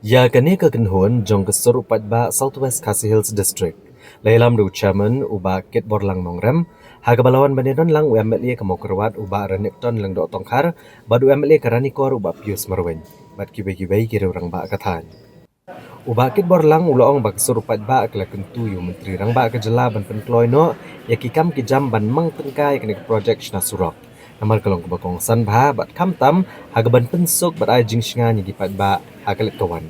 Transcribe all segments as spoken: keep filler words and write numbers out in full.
Ïa kane ka kynhun jong ka sur u paidbah South West Khasi Hills District la ïalam da u chairman u Bah Kitborlang Nongrem, ha kaba la wan ban ïadon lang u M L A ka Mawkyrwat u Bah Renikton Lyngdoh Tongkhar bad u M L A ka Ranikor u Bah Pius Marwein bad kiwei kiwei ki riew rangbah ka thaiñ. U Bah Kitborlang u la ong ba ka sur u paidbah ka la kyntu ïa u Myntri Rangbah ka jylla ban pynkloi noh ïa ki kam ki jam ban mang tyngkai ïa kane ka projek shna surok. Namar ka long kaba kongsan bha bad khamtam ha kaban pynsuk bad ai jingshngaiñ ïa ki paidbah ha ka leit ka wan.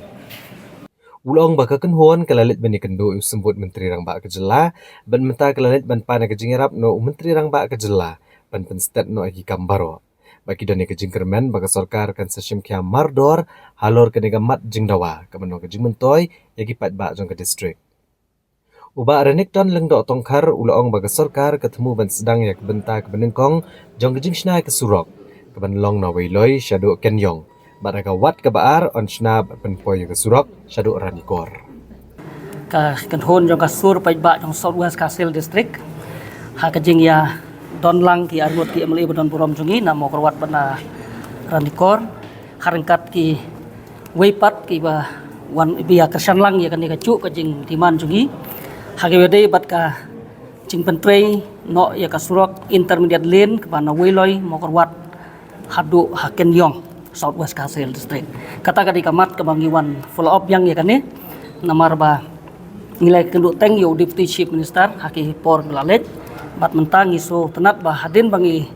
U la ong ba ka kynhun ka la leit ban ïakynduh ïa u Symbud Myntri Rangbah ka jylla bad mynta ka la leit ban pan ïa ka jingïarap na u Myntri Rangbah ka jylla ban pynstet noh ïa ki kam baroh. Ba ki don ïa ka jingkyrmen ba ka sorkar kan sa shim khia mardor halor kane ka mat jingdawa kaba long ka jingmyntoi ïa ki paidbah jong ka district. U Bah Renikton Lyngdoh Tongkhar u la ong ba ka sorkar ka thmu ban sdang ïa ka bynta kaba nyngkong jong ka jingshna ïa ka surok kaban long na Weiloi shaduh Kenyong bad ha ka wat kaba ar yn shna bad pynpoi ïa ka surok shaduh Ranikor. Ka kynhun jong ka sur paidbah jong South West Khasi Hills District ha ka jingïadon lang ki arngut ki M L A ba don burom jong ngi na Mawkyrwat bad na Ranikor ha ryngkat kiwei pat kiba wan ba ïa kyrshan lang ïa kane kajuh ka jingdemand jong ngi ha kaba ïadei bad ka jingpyntrei noh ïa ka surok intermediate lane kaba na Weiloi Mawkyrwat haduh ha Kenyong, South West Khasi Hills District. Kata ka dei ka mat kaba ngi wan follow up biang ïa kane namar ba ngi la ïakynduh teng ïa u Deputy Chief Minister ha ki por ba la leit bad mynta ngi sngewtynnat ba hadien ba ngi,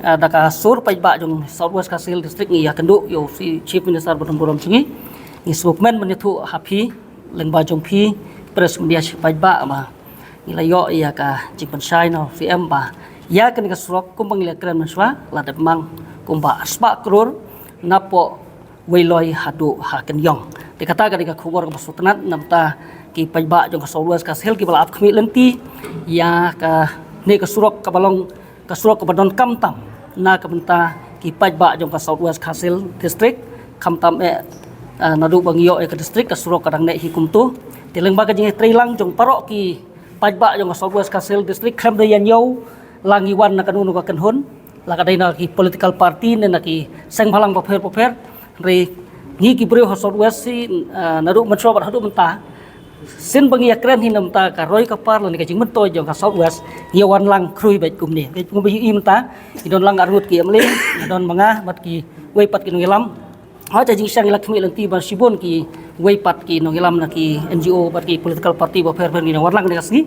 eh, da ka sur paidbah jong South West Khasi Hills District ngi ïakynduh ïa u Chief Minister ba don burom jong ngi, ngi sngewkmen ban ïathuh ha phi lyngba jong phi press media shi paidbah ba ngi la ïoh ïa ka jingpynshai na C M ba ïa kane ka surok kumba ngi la kren mynshuwa la dep mang kumba arspah klur napoh Weiloi haduh ha Kenyong. Te kata ka dei ka khubor kaba sngewtynnat namar ki paidbah jong ka South West Khasi Hills kiba la ap khmih lynti ïa kane ka surok kaba long ka surok kaba donkam tam na ka bynta ki paidbah jong ka South West Khasi Hills District khamtam eh, eh, naduh ba ngi ïoh ïa ka district ka surok ka dang neh hi kumto. Te lyngba ka jingïatreilang jong baroh ki paidbah jong ka South West Khasi Hills District khlem da ïa ñiew la ngi wan na kano kano ka kynhun la ka dei na ki political party ne na ki seng bhalang bapher bapher. Hynrei ngi ki briew ha South West hi, eh, naduh mynshuwa bad haduh mynta sien ba ngi ïakren hi na bynta ka roi ka par lane ka jingmyntoi jong ka South West ngi ïa wan lang khrui beit kumne. Beit kumba ïohi mynta ngi don lang arngut ki M L A, ngi don ma nga bad kiwei pat ki nongïalam. Hooid, ka jingshang ïa la khmih lynti ba shibun kiwei pat ki nongïalam na ki N G O bad ki political party bapher bapher ngi ïa wan lang kane ka sngi.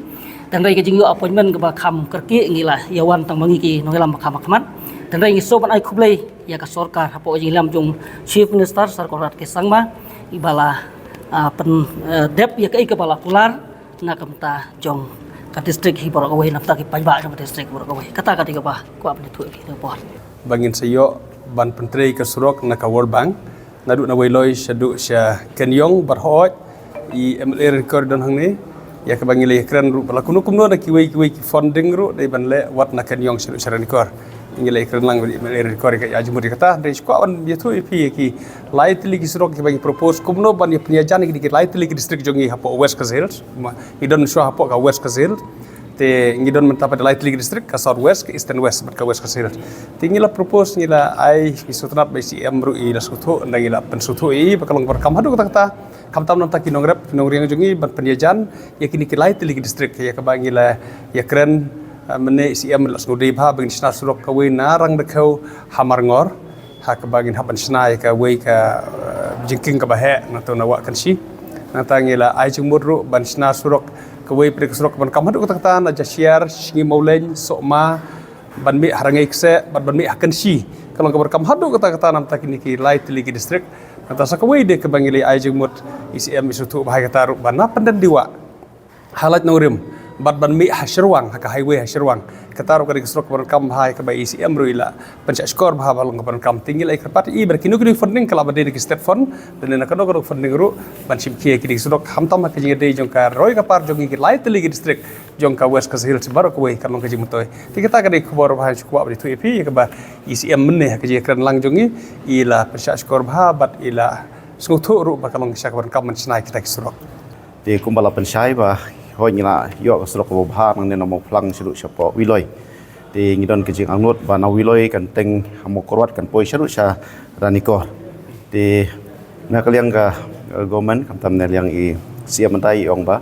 Hynrei ka jingïoh appointment kaba kham kyrkieh ngi la ïa wan tang ma ngi ki nongïalam ba kham hakhmat. Hynrei ngi sngewbha ban ai khublei ïa ka sorkar hapoh ka jingïalam jong Chief Minister Sir Conrad K Sangma iba la, ah, pyn, eh, dep ïa kaei kaba la kular na ka bynta jong ka district hi baroh kawei na ka bynta ki paidbah jong ka district baroh kawei. Kata ka dei kaba kwah ban ïathuh ïa phi na ka por. Ba ngin sa ïoh ban pyntrei ka surok na ka World Bank naduh na Weiloi shaduh sha Kenyong bad hooid i M L A Ranikor don hangne ïa kaba ngi la ïakren ruh ba la kumno kumno na kiwei kiwei ki funding ruh dei ban leh wat na Kenyong shaduh sha Ranikor. Ngi la ïakren lang bad i M L A Ranikor ïa ka ïa jingmut ïa kata. Hynrei shu kwah ban ïathuh ïa phi ïa ki lai tylli ki surok kiba ngi propose kumno ban ïa pynïajan ïa ki lai tylli ki district jong ngi hapoh West Khasi Hills. Ma, ngi don mynshuwa hapoh ka West Khasi Hills. Te ngi don mynta pat da lai tylli ki district, ka South West, ka Eastern West bad ka West Khasi Hills. Te ngi la propose, ngi la ai, ngi sngewtynnat ba i C M ruh i la sngewthuh, nda ngi la pynsngewthuh ïa i ba ka long kaba donkam haduh katta katta. Khamtam na bynta ki nongrep ki nongriang jong ngi ban pynïajan ïa kine ki lai tylli ki district ïa kaba ngi la ïakren, eh, mynne i C M la sngewdei bha ba ngin shna surok kawei na Rangdakhiew ha Marngor. Ha kaba ngin hap ban shna ïa kawei ka, eh, jingkieng kaba heh nangta na Wah Kynshi. Nangta ngi la ai jingmut ruh ban shna surok kawei pat ka surok kaba donkam haduh katta katta na Jashiar, Sngi Mawleng, Sohma, ban mih ha Rangei Kseh bad ban mih ha Kynshi. Ka long kaba donkam haduh katta katta na bynta kine ki lai tylli ki district. Nangta sa kawei de kaba ngi la ai jingmut i C M i sngewthuh bha ïa kata ruh ba na Pyndendiwah ha Laitumkhrah bad ban mih ha Shyrwang, ha ka highway ha Shyrwang. Kata ruh ka dei ka surok kaba donkam bha ïa kaba i C M ruh i la pynshah shkor bha ba long kaba donkam. Te ngi la ai kyrpad ïa i ba kino kino funding ka lah ban dei na ki state fund, lane na kano kano funding ruh ban shim khia ïa kine ki surok khamtam ha ka jingïadei jong ka roi ka par jong ngi ki lai tylli ki district jong ka West Khasi Hills baroh kawei ka long ka jingmyntoi. Te kata ka dei ka khubor ba ngi shu kwah ban ïathuh ïa phi ïa kaba i C M mynne ha ka jingïakren lang jong ngi i la pynshah shkor bha bad i la sngewthuh ruh ba ka long ka sha kaba donkam ban shna ïa kita ki surok. Te kumba la pynshai ba hooid ngi la ïoh ka surok kaba bha nangne na Mawphlang shaduh shapoh Weiloi. Te ngi don ka jingangnud ba na Weiloi kan teng ha Mawkyrwat kan poi shaduh sha Ranikor. Te na ka liang ka, Government khamtam ne liang i C M mynta i ong ba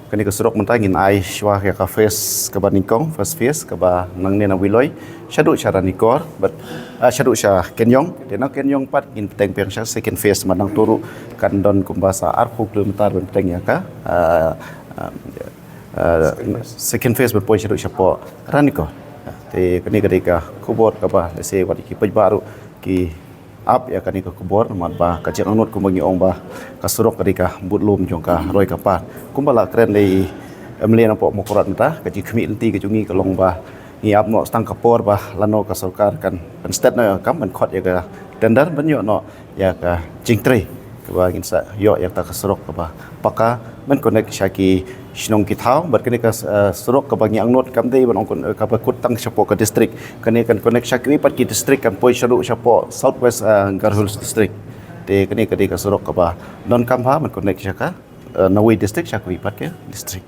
kane ka surok mynta ngin ai shuwa ïa ka phase kaba nyngkong, first phase kaba nangne na Wiloi shaduh sha Ranikor, but ah, shaduh sha Kenyong. Te na Kenyong pat ngin pynbteng biang sha second phase, mynta nangta ruh kan don kumba sa arphew kilometer ban pynbteng ïa ka ah, ah, ah, second phase ban poi shaduh shapoh Ranikor. Te kane ka dei ka khubor kaba lehse wat ki paidbah ruh ki ap ïa kane ka khubor, namar ba ka jingangnud kumba ngi ong ba ka surok ka dei ka budlum jong ka roi ka par. Kumba la kren da i M L A na poh Mawkyrwat mynta, ka jingkhmih lynti ka jong ngi ka long ba ngi ap noh tang ka por ba lano ka sorkar kan pynstet noh ïa ka kam ban khot ïa ka tender ban ïoh noh ïa ka jingtrei kaba ngin sa ïoh ïa ka surok kaba paka ban connect sha ki shnong ki thaw. Bad kane ka uh, surok kaba ngi angnud kam dei ban ong kaba kut tang shapoh ka district, kane kan connect sha kiwei pat ki district, kan poi shaduh shapoh South West uh, Garo Hills District. Te kane ka dei ka surok kaba donkam bha ban connect sha ka uh, nawei district sha kiwei pat ki district.